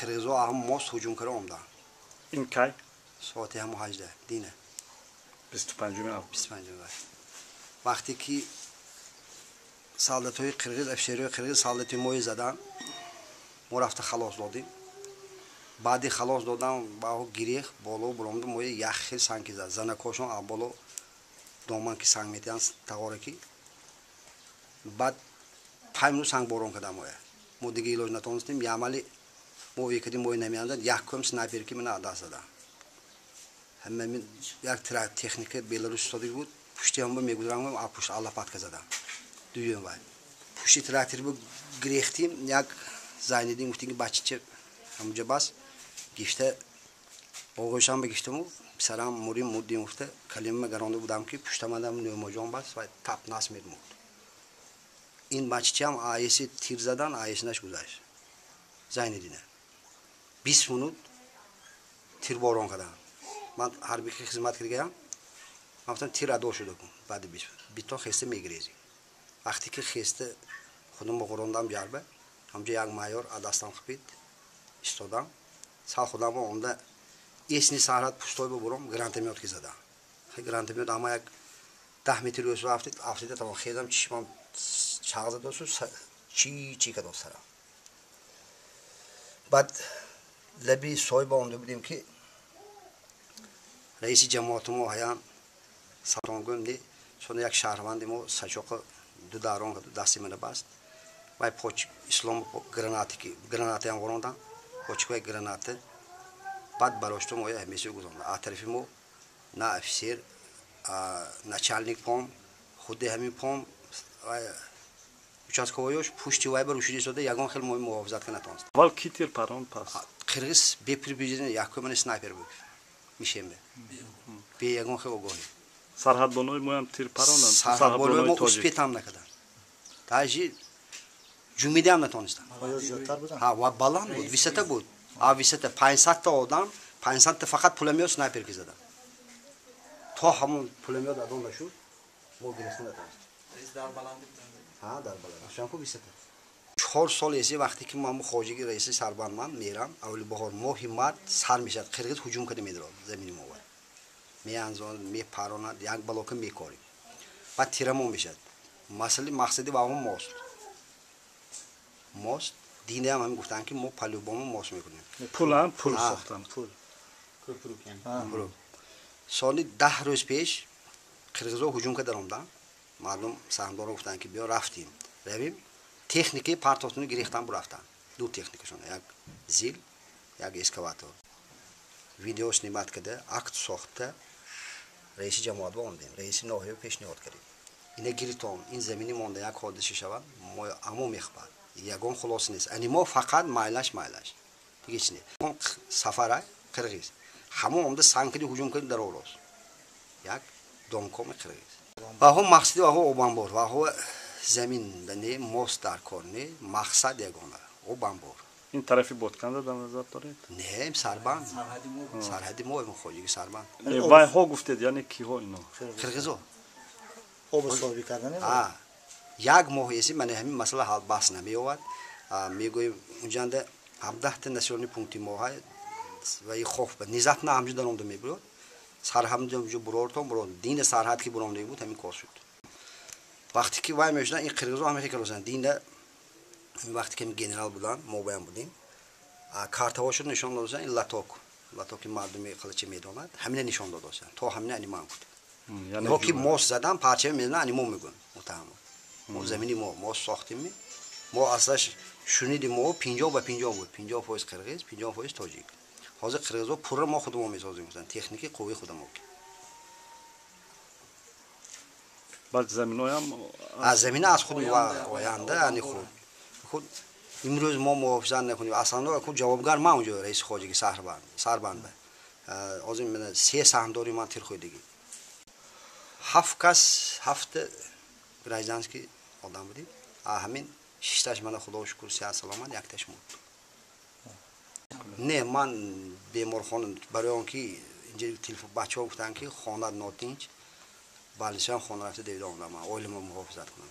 Қирғизо ҳам мост ҳуҷум карда омдан. Ин кай? Соати ҳаму 18 дина. 25 август. 25 август. Вақте ки солдатҳои қирғиз, офисерҳои қирғиз солдати мои задан, мо рафта халос додем. Баъди халос додан баҳо гирех боло буромда мои як хел санг зад. Занакошон аз боло доман ки санг метиҳанд тағоре ки. Баъд 5 минут санг борон кардам моя. Мо дига илоҷ натонистем, ямали мо векади мои намеандад, як ком снайпер ки мана даст задам. Ҳама як техника Беларус истодаги буд, пушти ҳам мегузарам, а пушт аллапатка задам. Дуюм вай. Пушти трактор бу гирехтим, як Зайниддин гуфтим ки бачача ҳамуҷа бас гифта оғӯшам бигифтаму писарам мурим мурдим гуфта калима гаронда будам ки пуштамадам Нӯмоҷон бас вай тап нас мемурд. Ин бачачам аеси тир задан, аесинаш гузашт. Зайниддина. 20 минут тирборон кардам. Ман ҳарбӣ хизмат кардагиам. Ман гуфтам тир адо шуда кун. Баъди 20 бито хеста мегирезӣ. Вақте ки хеста худам ғурондам ҷарба, ҳамҷо як майор адастам хипид, истодам. Сал худам омда эсни сарҳад пустой бубуром, гранатомёт ки задам. Гранатомёт ама як 10 метр ӯсу афтид, афтида тамом хезам чишмам чағ задосу чи чи кадо сарам. Баъд лаби соҳиба омда будем ки раиси ҷамоати мо ҳаян салом гӯем не, чун як шаҳрванди мо сачоқа ду дарон кард, дасти мана баст. Вай поч ислом гранати ки гранатаям ғорондан, почкаи граната баъд барошто мо ҳамесиё гузонда. А тарафи мо на офисер, начальник пом, худи ҳамин пом участковоёш пушти вай бар ушиди истода ягон хел мои муҳофизат ка натонст. Аввал ки тир парон пас? Қирғиз бе предупреждение якум мани снайпер буд. Мишембе. Бе ягон хел огоҳӣ. Сарҳадбонои моям тир паронанд. Сарҳадбонои мо успетам накарданд. Даже ҷумидаам натонистанд. Ҳа, ва баланд буд, висота буд. А висота 500 та одам, 500 та фақат пулемёт снайпер ки заданд. То ҳамон пулемёт адон нашуд, мо гирифта натонистем. Дар баландӣ буданд. Ҳа, дар баланд. Шанку висота. 4 сол эси вақте ки ман хоҷаги раиси сарбанд ман мерам, аввали баҳор моҳи март сар мешавад, қирғиз ҳуҷум карда медорад замини мо. Меанзонад, мепаронад, як балока мекорем. Баъд тирамон мешавад. Масъали мақсади ваҳо мост. Мост динаам ҳамин гуфтанд ки мо палюбомо мост мекунем. Пулам пул сохтан, пул. Кӯпрук. Соли 10 рӯз пеш қирғизо ҳуҷум карда омаданд. Мардум саҳмдорон гуфтанд ки биё рафтем. Равем техникаи партофтуни гирехтан бурафтанд. Ду техникашон, як зил, як эскаватор. Видео снимат карда, акт сохта, раиси ҷамоат ба омадем, раиси ноҳия пешниҳод кардем. Ина гиритон, ин замини монда як ҳодиса шавад, мо амо мехӯбад. Ягон хулоса нест. Ани мо фақат майлаш майлаш. Дига чи не. Сафара қирғиз. Ҳамон омада санг кади ҳуҷум карди дар ороз. Як домкоми қирғиз. Ваҳо мақсади ваҳо обанбор, ваҳо замин не, мост дар кор не, мақсад ягона обанбор. Ин тарафи Ботканда дар назар доред? Не, сарбанд. Сарҳади мо, хоҷаги сарбанд. Вайҳо гуфтед, яъне киҳо ино? Қирғизо. Об соҳиби кардане? Як моҳ эси мана ҳамин масъала ҳал баҳс намеёвад. Мегӯем унҷанда 17 та населённый пункти мо ҳай ва и хоф ба низатна ҳамҷо даромда мебурод. Сарҳамҷо бурортон бурод. Дина сарҳад ки буромдаги буд ҳамин кор шуд. Вақте ки вай мешуданд, ин қирғизо ҳама хел карданд. Дина вақте ки генерал буданд, мо баям будем. Картаҳошро нишон доданд, ин латок, латоки мардуми қалача медонад, ҳамина нишон доданд. То ҳамина ани ман гуфт. Ё ки мост задан, парчаме мезананд, ани мо мегӯем, муттаҳам. Мо замини мо, мо сохтем. Мо аслаш шуниди мо 50 ба 50 буд. 50% қирғиз, 50% тоҷик. Ҳозир қирғизо пурра мо худамон месозем, гуфтанд, техники қувваи худамо. Баъд заминоям аз замина аз худ ва оянда ани худ. Худ имрӯз мо муҳофизат накунем. Аслан ку ҷавобгар ман унҷо раиси хоҷаги сарбанд, сарбанд. Ҳозир мана 3 саҳмдори ман тирхӯйдагӣ. 7 кас, 7 гражданский одам будем. А ҳамин 6таш мана худо шукр сиҳат саломат, якташ мурд. Не, ман беморхона барои он ки инҷа телефон бачаҳо гуфтанд ки хонат нотинч, балисиам хона рафта девида омадам, ман оиламо муҳофизат кунам.